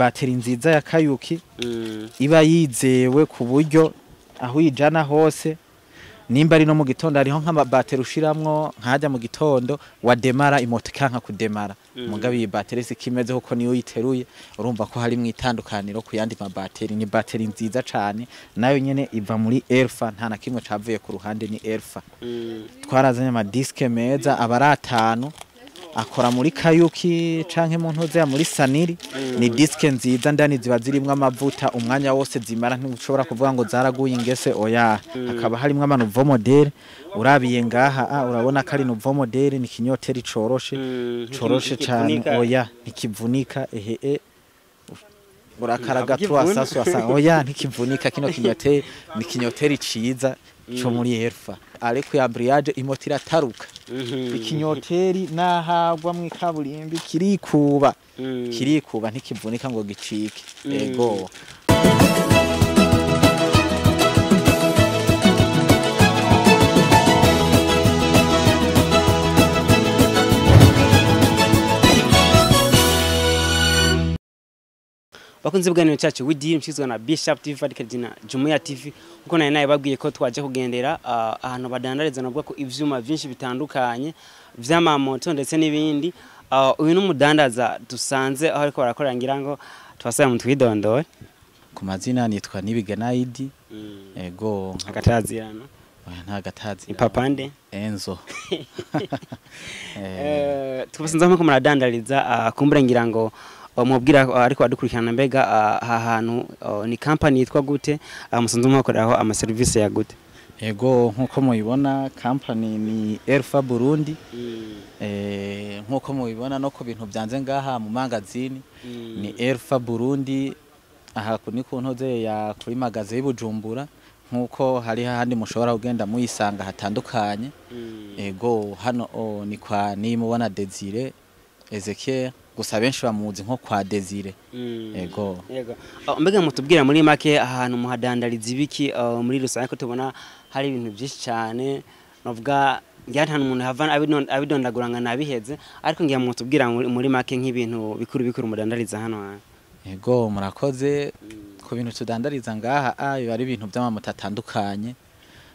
Bateri nziza ya Kayuki iba yizewe ku buryo aho uyijana hose, nimba ari no mu gitondo, hariho nk'amabateri ushiramwo nkajya mu gitondo wa demara imoto ikanka kudemara. Mugabo iyi bateri sikimeze kuko niyo uyiteruye urumva ko hari mu itandukaniro ku yandi mabateri. Ni bateri nziza cane, nayo nyene iva muri Elfa, nta na kimwe cavuye ku ruhande, ni Elfa. Twarazanye amadiske meza aba ari atanu, akora muri Kayuki canke mu ntuze muri Saniri. Ni diske nziza, ndani ziba zirimwo amavuta, umwanya wose zimara ntushobora kuvuga ngo zaraguye ingese, oya. Hakaba harimwo ama nouveau modèle. Urabiye ngaha, urabona ko ari nouveau modèle, ni kinyoteri coroshe, coroshe cane, oya ntikivunika. Ehe, urakaraga tuwasasu asa, oya ntikivunika. Kino kinyoteri ni kinyoteri ciza co muri Elfa. Ariko ya embrayage imoto irataruka. Ikinyoteri nahagwa mu ikaburimbi kirikuba, kirikuba, ntikivunika ngo gicike. Ego. Bakunze bwaniro cyacu widi mshizwe na Bishop TV Fadikadina Jumuiya TV, uko naye naye babwiye ko twaje kugendera ahantu badandariza nabwo ko ivyuma byinshi bitandukanye vy'amamoto ndetse n'ibindi. Uyu n'umudandaza dusanze aho ariko barakora, ngira ngo twasaye mu twidondore. Ku mazina nitwa Nibiganaidi. Ego. Agatazirano? Oya, nta gatazirano. Ipapande Enzo. Tubasanze aho muradandariza, kumbura ngira ngo mubwira ariko adukurikirana, mbega aha hantu ni company yitwa gute, musanzwe mukoreraho ama service ya gute? Ego, nkuko mubibona company ni Elfa Burundi. Nkuko mubibona no ku bintu byanze ngaha mu magazine ni Elfa Burundi. Aha ni ku ntoze ya kuri magaze y'Ibujumbura, nkuko hari handi mushobora kugenda muyisanga hatandukanye. Ego, hano ni kwa Nimubona Desire Ezekiel, gusa benshi bamuzi nko kwa Desire. Ego. Yego. Mbega mutubwira muri make ahantu muhadandariza ibiki muri rusange, ko tubona hari ibintu byinshi cyane, novuga ngira nta umuntu hava abidondagura ngo nabiheze, ariko ngira mutubwira muri make nk'ibintu bikuru bikuru mudandariza hano hantu. Ego, murakoze. Ku bintu tudandariza ngaha biba ari ibintu by'amamoto atandukanye.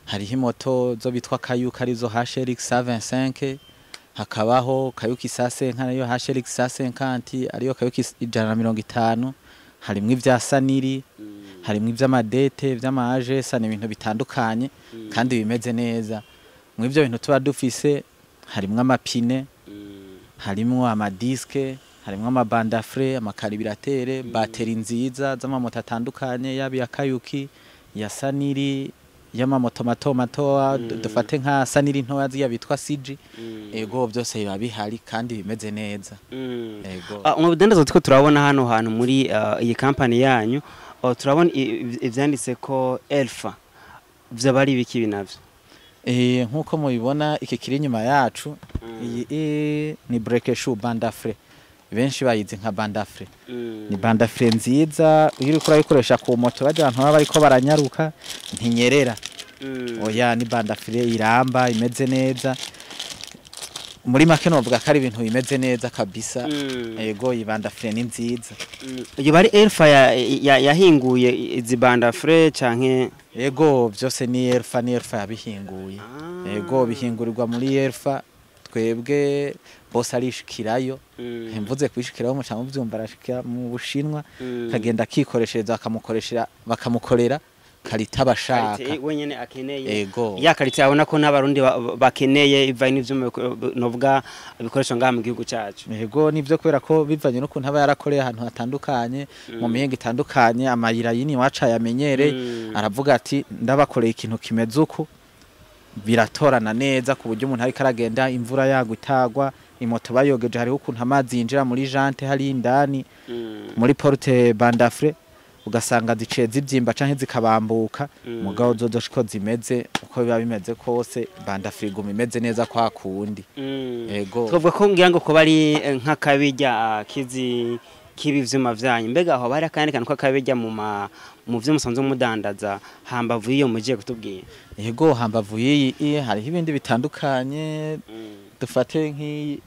Hariho imoto zo bitwa Kayuka arizo HRX 125, hakabaho Kayuki sase nka nayo HRX 150 ariyo Kayuki 150. Harimwo ivya Saniri, harimwo ivy'amadete, vy'ama AGS, ni ibintu bitandukanye kandi bimeze neza. Mu ivyo bintu tuba dufise harimwo amapine, harimwo amadiske, harimwo amabande à frein, amakaribiratere, bateri nziza z'amamoto atandukanye, yaba iya Kayuki, ya Saniri, y'amamoto mato mato, dufate nka Saniri ntoya ziya bitwa CG. Ego, byose biba bihari kandi bimeze neza. Ego. Mu bidandazo turiko turabona hano hantu muri iyi company yanyu, turabona ivyanditse ko Elfa, vyaba ari ibiki binavyo? Nkuko mubibona iki kiri inyuma yacu, iyi ni brake shoe, bande à frein, benshi bayizi nka bande à frein. Ni bande à frein nziza, iyo uriko urayikoresha ku moto bajya abantu baba bariko baranyaruka ntinyerera. Oya, ni bande à frein iramba, imeze neza. Muri make novuga ko ari ibintu bimeze neza kabisa. Ego, iyi bande à frein ni nziza. Iyo bari Elfa yahinguye izi bande à frein canke? Ego, byose ni Elfa, ni Elfa yabihinguye. Ego, bihingurirwa muri Elfa, twebwe bose arishikirayo. Mvuze kwishikirayo muca muvyumva, arashikira mu Bushinwa, kagenda akikoreshereza, bakamukoresha, bakamukorera qualité abashaka. Qualité wenyene akeneye. Ego. Ya qualité abona ko n'abarundi bakeneye iva n'ivyuma, novuga ibikoresho ngaha mu gihugu cacu. Ego, nivyo, kubera ko bivanye n'ukuntu aba yarakoreye ahantu hatandukanye, mu mihingo itandukanye, amayira yini iwacu ayamenyere, aravuga ati ndabakoreye ikintu kimeze uku biratorana neza, ku buryo umuntu ariko aragenda imvura yagwa itagwa, imoto bayogeje, hariho ukuntu amazi yinjira muri jante hari indani muri porte bande à frein, ugasanga ziciye zibyimba canke zikabambuka. Mugabo zozo ko zimeze, uko biba bimeze kose bande à frein iguma imeze neza kwa kundi. Ego. Twavuga ko ngira ngo kuba ari nk'akabirya kizi kibi vyuma vyanyu, mbega aho bari akandi kantu k'akabirya mu vyo musanzwe mudandaza hambavu iyo mugiye kutubwira? Ego, hambavu y'iyi hariho ibindi bitandukanye. Dufate nk'iyi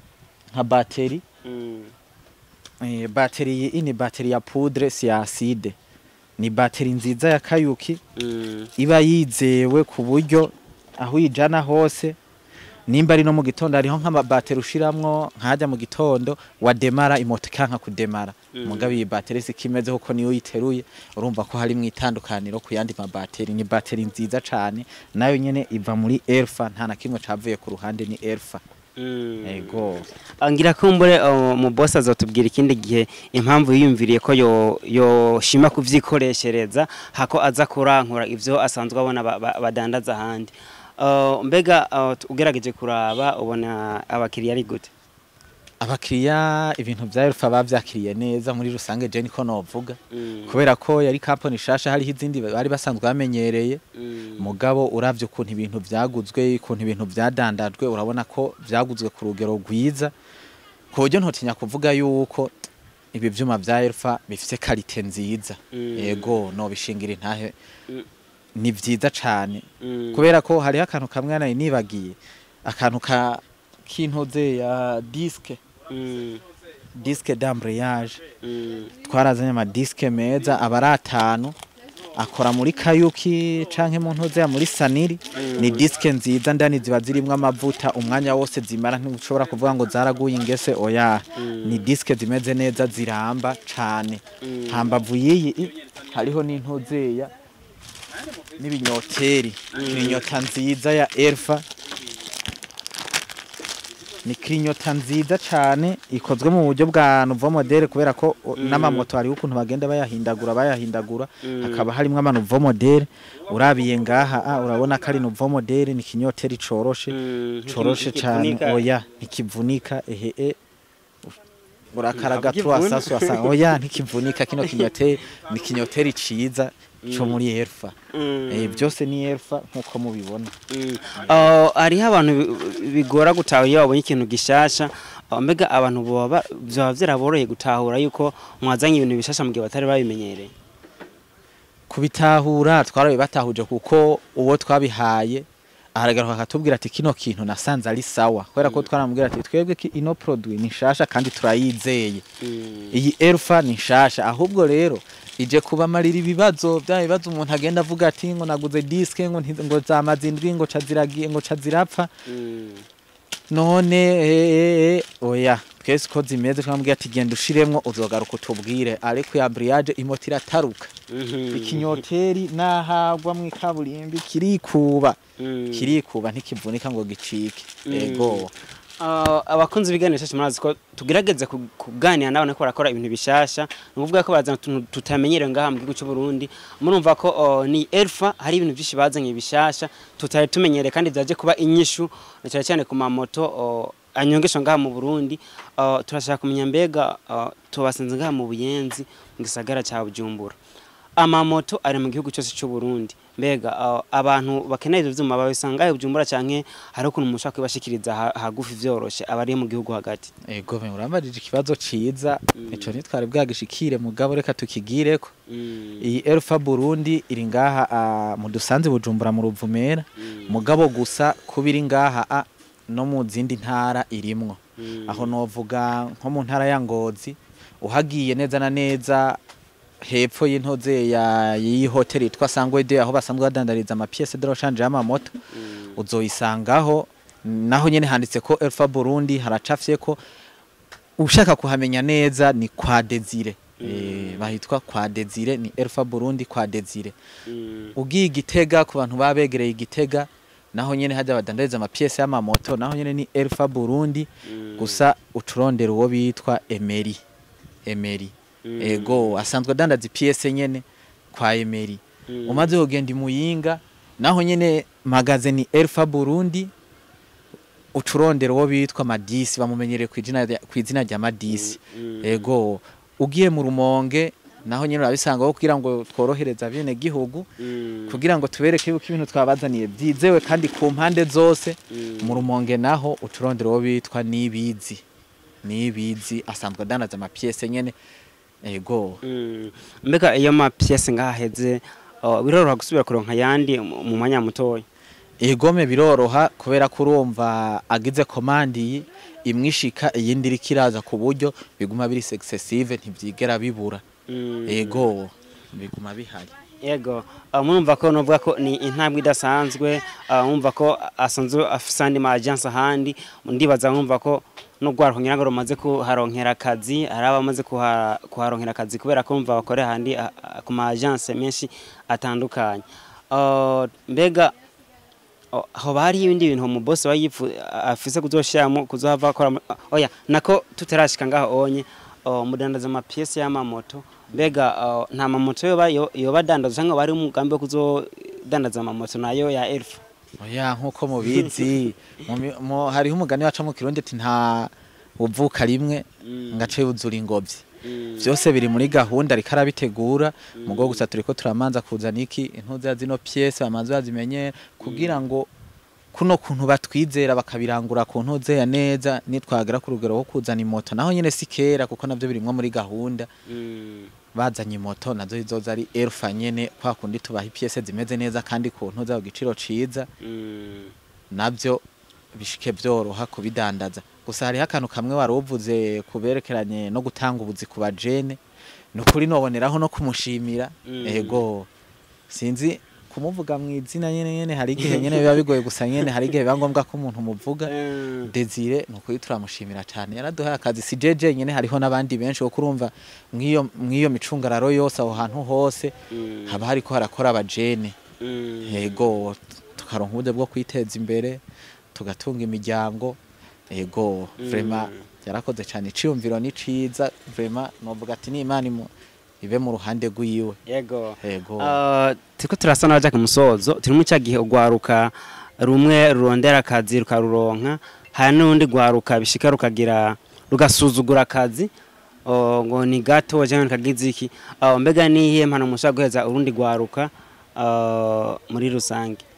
nka bateri. Bateri iyi ni bateri ya poudre, si ya acide. Ni bateri nziza ya Kayuki iba yizewe ku buryo aho uyijana hose, nimba ari no mu gitondo, hariho nk'amabateri ushiramwo nkajya mu gitondo wademara imoto ikanka kudemara. Mugabo iyi bateri siko imeze, kuko niyo uyiteruye urumva ko harimwo itandukaniro ku yandi mabateri. Ni bateri nziza cane, nayo nyene iva muri Elfa, nta na kimwe cavuye ku ruhande, ni Elfa. Ego. Ngira kumbure mu boss azotubwira ikindi gihe impamvu yiyumviriye ko yo yoshima kuvyikoreshereza hako aza kurankura ivyo asanzwe abona badandaza ahandi. Mbega ugerageje kuraba, ubona abakiriya ari gute? Abakiriya, ibintu vya Elfa bavyakiriye neza muri rusange, je niko novuga, kubera ko yari company shasha, hariho izindi bari basanzwe bamenyereye. Mugabo uravye ukuntu ibintu vyaguzwe, ukuntu ibintu vyadandajwe, urabona ko vyaguzwe ku rugero rwiza, ku buryo ntotinya kuvuga yuko ibi vyuma vya Elfa bifise qualité nziza. Yego, no bishingira intahe, ni vyiza cane, kubera ko hariho akantu kamwe nari nibagiye, akantu ka kintoze ya disque, disque d'embrayage. Twarazanye ama disque meza, aba ari atanu, akora muri Kayuki canke mu ntoze ya muri Saniri. Ni disque nziza, ndani ziba zirimwo amavuta, umwanya wose zimara ntushobora kuvuga ngo zaraguye ingese, oya. Ni disque zimeze neza, ziramba cane. Hambavu y'iyi hariho n'intozeya n'ibinyoteri, clignotant nziza ya Elfa. Ni clignotant nziza cane ikozwe mu buryo bwa nouveau modèle, kubera ko n'amamoto hariho ukuntu bagenda bayahindagura bayahindagura, hakaba harimwo ama nouveau modèle. Urabiye ngaha, urabona ko ari nouveau modèle. Ni kinyoteri coroshe, coroshe cane. Ntikivunika. Oya, ntikivunika, ehe urakaraga. Ntabwo Tuwasasu asa, oya, ntikivunika. Kino kinyoteri ni kinyoteri ciza co muri Elfa. Byose ni Elfa nkuko mubibona. Hariho abantu bigora gutahura iyo babonye ikintu gishasha. Mbega abantu boba vyoba vyaraboroheye gutahura yuko mwazanye ibintu bishasha mu gihe batari babimenyereye? Kubitahura twarabibatahuje, kuko uwo twabihaye aragaruka akatubwira ati kino kintu nasanze ari sawa, kubera ko twaramubwira ati twebwe ino produit ni nshasha kandi turayizeye. Iyi Elfa ni nshasha, ahubwo rero ije kubamarira ibibazo bya bibazo umuntu agenda avuga ati ngo naguze disque ngo ngo zamaze indwi ngo ca ziragiye, ngo ca zirapfa. None oya, twese uko zimeze twamubwira ati genda ushiremwo, uzogaruka utubwire. Ariko ya embrayage imoto irataruka, ikinyoteri nahagwa mu ikaburimbi kirikuba, kirikuba, ntikivunika ngo gicike. Ego. Abakunzi b'ibiganiro bishasha, murazi ko tugerageza kuganira n'abantu ko barakora ibintu bishasha, ni ukuvuga ko bazana utuntu tutamenyerewe ngaha mu gihugu cy'u Burundi. Murumva ko ni Elfa, hari ibintu byinshi bazanye bishasha tutari tumenyereye kandi byaje kuba inyishu na cyane cyane ku mamoto anyongesha ngaha mu Burundi. Turashaka kumenya mbega tubasanze ngaha mu Buyenzi mu gisagara cya Bujumbura, amamoto ari mu gihugu cyose cy'u Burundi. Mbega abantu bakeneye ivyo vyuma babisanga i Bujumbura, canke hari ukuntu mushaka kubashikiriza hagufi vyoroshe abari mu gihugu hagati? Ego, me urambajije ikibazo ciza, ico ntitwari bwagishikire, mugabo reka tukigireko. Iyi Elfa Burundi iri ngaha mu dusanze Bujumbura mu Ruvumera, mugabo gusa kuba iri ngaha no mu zindi ntara irimwo. Aho novuga nko mu ntara ya Ngozi, uhagiye neza na neza hepfo y'intoze ya y'iyi hoteli yitwa Sangwe de, aho basanzwe badandariza ama pièces de rechange y'amamoto, uzoyisangaho. Naho nyene handitse ko Elfa Burundi, haracafye ko ushaka kuhamenya neza ni kwa Desire. Bahitwa kwa Desire, ni Elfa Burundi kwa Desire. Ugiye Igitega, ku bantu babegereye Igitega, naho nyene hajya badandariza ama pièces y'amamoto, naho nyene ni Elfa Burundi, gusa ucurondera uwo bitwa Emery. Emery, ego, asanzwe adandaza pièces nyene kwa Emery. Umaze kugenda imuyinga, naho nyene magasin ni Elfa Burundi, ucurondera uwo bitwa Madisi, bamumenyereye kw'izina rya Madisi. Ego, ugiye mu Rumonge naho nyene urabisangaho, kugira ngo tworohereze abene gihugu, kugira ngo tubereke yuko ibintu twabazaniye byizewe kandi ku mpande zose. Mu Rumonge naho ucurondera uwo bitwa Nibizi. Nibizi asanzwe adandaza ama pièces nyene. Ego. Mbega iyo ma pièces ngaheze, biroroha gusubira kuronka ayandi mu mwanya mutoya? Egome biroroha kubera ko urumva agize commande iyi imwishika, iyindi iriko iraza, ku buryo biguma biri successive, ntivyigera bibura. Ego, biguma bihari. Yego, murumva ko novuga ko ni intambwe idasanzwe. Mwumva ko asanzwe afise andi ma agence ahandi. Ndibaza mwumva ko no gwaruka ngira ngo rumaze kuharonkera akazi, hari abamaze kuharonkera akazi kubera ko mva bakorera ahandi ku ma agence menshi atandukanye. Mbega hoba hariho ibindi bintu mu boss wayifu afise kuzoshiramo, kuzohava akora oya nako tutarashika ngaho onye, mudandaza ama pièces y'amamoto. Mbega nta mamoto yoba yoba adandaza, cyangwa bari umugambi wo kuzodandaza amamoto nayo ya Elf? Oya, nkuko mubizi, hariho umugani waca mu Kirundi ati nta uvuka rimwe ngace yuzura ingobyi. Vyose biri muri gahunda, ariko arabitegura. Mugo gusa turiko turamanza kuzana iki intuza zino pièces, bamanze bazimenye, kugira ngo kuno kuntu batwizera bakabirangura ku ntuzeya neza, nitwagera ku rugero rwo kuzana imoto naho nyene si kera, kuko navyo birimwo muri gahunda. Bazanye imoto nazo zizoza ari Elfa nyene, kwa kundi tubaha i pièces zimeze neza kandi ku ntuza ku giciro ciza, navyo bishike vyoroha kubidandaza. Gusa hariho akantu kamwe wari uvuze kuberekeranye no gutanga ubuzi ku bajene, ni ukuri noboneraho no kumushimira. Ego, sinzi kumuvuga mu izina nyene nyene, hari igihe nyene biba bigoye, gusa nyene hari igihe biba ngombwa ko umuntu muvuga. Desire, ni ukuri turamushimira cyane, yaraduhaye akazi. Si jeje nyene, hariho n'abandi benshi, kuko urumva mw'iyo micungararo yose, aho hantu hose haba hariko harakora abajene. Yego, tukaronka uburyo bwo kwiteza imbere, tugatunga imiryango. Yego, vraiment yarakoze cyane, iciyumviro ni ciza vraiment, novuga ati ni Imana ibe mu ruhande rwiwe. Yego. Yego. Turiko turasa n'abaja ku musozo. Turi mu cya gihe ugwaruka rumwe rurondera akazi rukaruronka, hari n'urundi rwaruka bishika rukagira rugasuzugura akazi, ngo ni gato cyangwa kagize iki. Mbega niyihe mpano mushobora guheza urundi rwaruka muri rusange?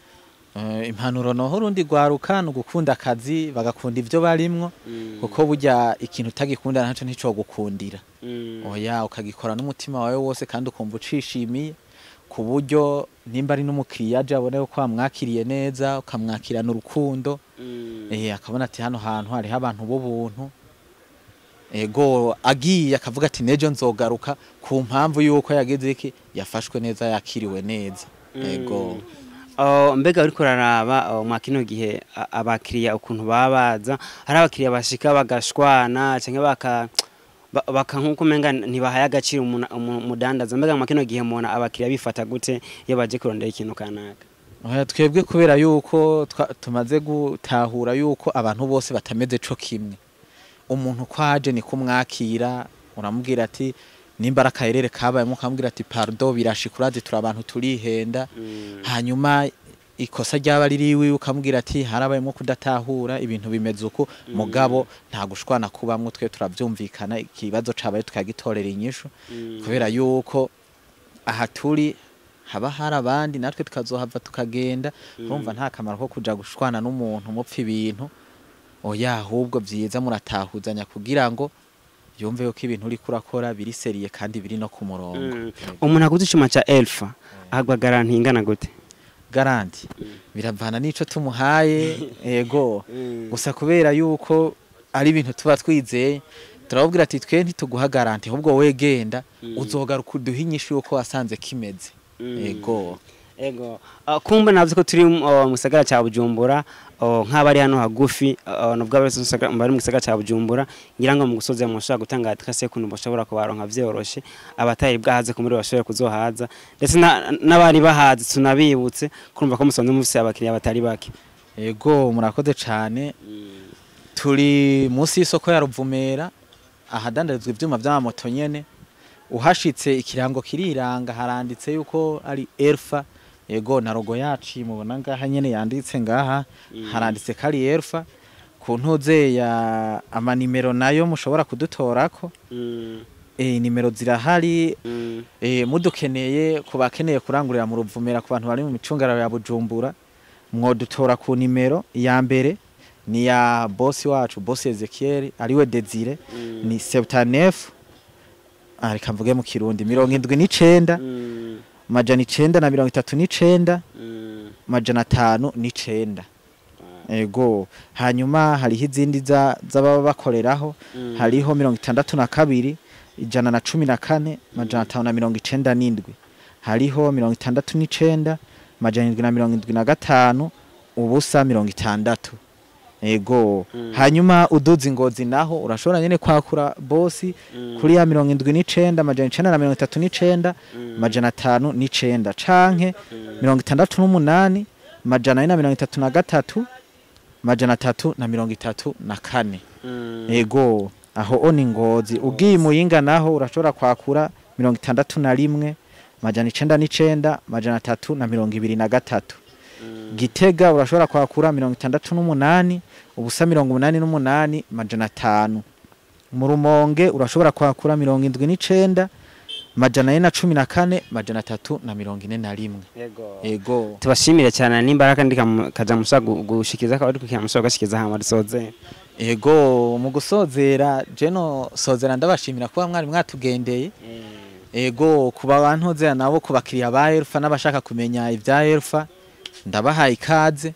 Impanuro noho urundi rwaruka ni ugukunda akazi, bagakunda ivyo barimwo, kuko burya ikintu utagikunda ntaco nticogukundira. Oya, ukagikora n'umutima wawe wose kandi ukumva ucishimiye, ku buryo nimba ari n'umukiriya aje abone ko wamwakiriye neza, ukamwakirana urukundo, akabona ati hano hantu hariho abantu b'ubuntu. Ego, agiye akavuga ati nejo nzogaruka, ku mpamvu yuko yagize iki, yafashwe neza, yakiriwe neza. Ego. Mbega uriko uraraba mwa kino gihe abakiriya ukuntu baba baza, hari abakiriya bashika bagashwana canke baka nkuko umenga ntibahaye agaciro umudandaza. Mbega mwa kino gihe mubona abakiriya bifata gute iyo baje kurondera ikintu kanaka? Oya, twebwe kubera yuko tumaze gutahura yuko abantu bose batameze co kimwe, umuntu kwaje ni kumwakira, uramubwira ati nimba ari akayerere kabayemo, ukamubwira ati pardon, birashika, urazi turi abantu turihenda. Hanyuma ikosa ryaba riri iwiwe, ukamubwira ati harabayemo kudatahura, ibintu bimeze uku, mugabo nta gushwana kubamwo, twe turavyumvikana, ikibazo cabaye tukagitorera inyishu, kubera yuko aha turi haba hari abandi, natwe tukazohava tukagenda. Urumva nta kamaro ko kuja gushwana n'umuntu mupfa ibintu. Oya, ahubwo vyiza muratahuzanya kugira ngo yumve yuko ibintu uriko urakora biri sérieux kandi biri no ku murongo. Umuntu aguze icuma ca Elfa agwa garantie ingana gute? Garantie biravana n'ico tumuhaye. Ego, gusa kubera yuko ari ibintu tuba twizeye, turababwira ati twe ntituguha garantie, ahubwo we genda uzogaruka uduhe inyishu yuko wasanze kimeze. Ego. Ego. Kumbe navuze ko turi mu gisagara ca Bujumbura, nk'abari hano hagufi, nubwo bari mu gisagara ca Bujumbura, ngira ngo mu gusoza mushobora gutanga adresse y'ukuntu bashobora kubaronka vyoroshe, abatari bwahaze ku muri bashobora kuzohaza, ndetse n'abari bahazi tunabibutse kurumva ko musanzwe mufise abakiriya batari bake. Ego, murakoze cane. Turi munsi y'isoko ya Ruvumera, ahadandarizwa ivyuma vy'amamoto nyene. Uhashitse ikirango kiriranga, haranditse yuko ari Elfa. Ego, na logo yacu mubona ngaha nyene yanditse ngaha, haranditse ko ari Elfa. Ku ntuze ya amanimero nayo mushobora kudutorako, nimero zirahari. Mudukeneye, ku bakeneye kurangurira mu Ruvumera, ku bantu bari mu micungararo ya Bujumbura, mwodutora ku nimero ya mbere ni ya bosi wacu, bosi Ezekiel, ariwe Desire, ni 79, reka mvuge mu Kirundi, 79 939 509. Ego, hanyuma hariho izindi z'ababa bakoreraho, hariho 62 114 597, hariho 69 775 0 60. Ego, hanyuma uduze Ingozi naho urashobora nyene kwakura bosi kuri ya 79 939 509 canke 68 433 334. Ego, aho oni Ngozi. Ugiye Muyinga naho urashobora kwakura 61 909 323. Gitega urashobora kwakura 68 0 88 500. Mu Rumonge urashobora kwakura 79 414 341. Ego. Tubashimire cyane nimba kandi kaja musa gushikiza ko ari kukira musa gashikiza hama dusoze. Ego, mu gusozera jeno sozera ndabashimira kuba mwari mwatugendeye. Ego, kuba bantozera nabo kubakiriya ba Elfa n'abashaka kumenya ibya Elfa ndabahaye ikaze.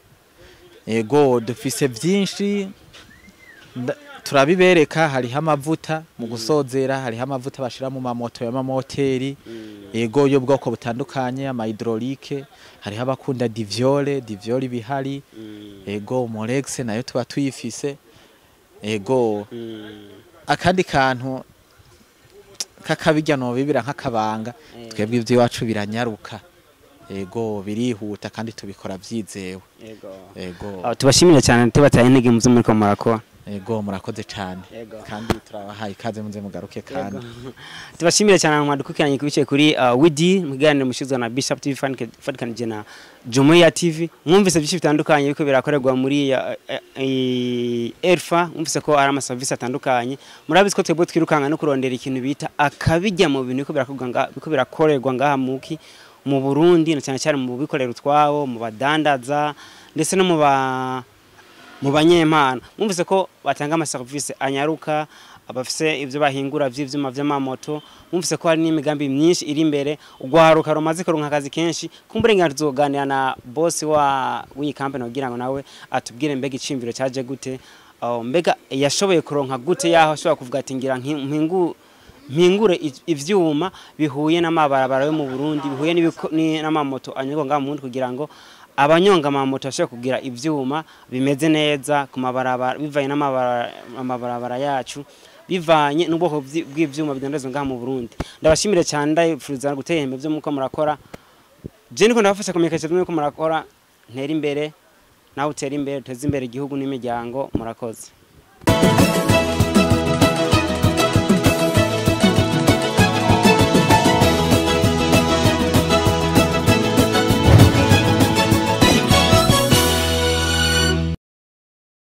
Ego, dufise byinshi turabibereka. Hariho amavuta mu gusozera, hariho amavuta bashira mu mamoto y'amamoteri, ego, y'ubwoko butandukanye, ama hydraulique, hariho abakunda diviole bihari, ego, Molex nayo tuba tuyifise. Ego, akandi kantu kakabijya no bibira nk'akabanga, twebwe iby'iwacu biranyaruka. Ego, birihuta kandi tubikora byizewe. Ego. Tubashimire cyane tubataye intege muzo muri ko murakora. Ego, murakoze cyane kandi turabahaye ikaze muze mugaruke kandi. Tubashimire cyane mwadukukiranye kubice kuri Widi muganire mushizwa na Bishop TV Fadikanije na Jumuiya TV. Mwumvise byinshi bitandukanye biko birakorerwa muri Elfa, mwumvise ko ari ama service atandukanye. Murabizi ko twebwe twirukanga no kurondera ikintu bita akabijya mu bintu biko birakorerwa ngaha muki mu Burundi, na cyane cyane mu bikorera utwabo, mu badandaza ndetse no mu banyempano. Mwumvise ko batanga ama service anyaruka, abafise ivyo bahingura vy'ivyuma vy'amamoto. Mwumvise ko hari n'imigambi myinshi iri imbere, ugwaruka rumaze kuronka akazi kenshi. Kumbure tuzoganira na boss wa w'iyi company kugira ngo nawe atubwire mbega icimviro cyaje gute, mbega yashoboye kuronka gute yaho ashobora kuvuga ati ngira mpingure ivyuma bihuye n'amabarabara yo mu Burundi, bihuye n'amamoto anyurwa ngaha mu Burundi, kugira ngo abanyonga amamoto bashobore kugira ivyuma bimeze neza ku mabarabara, bivanye n'amabarabara yacu, bivanye n'ubwoko bw'ivyuma bidandazwa ngaha mu Burundi. Ndabashimire cyane, ndabifuriza gutera imbere byo muko murakora. Je niko ndabafasha kumenyekanisha byo muko murakora, ntera imbere nawe utera imbere, uteze imbere igihugu n'imiryango. Murakoze.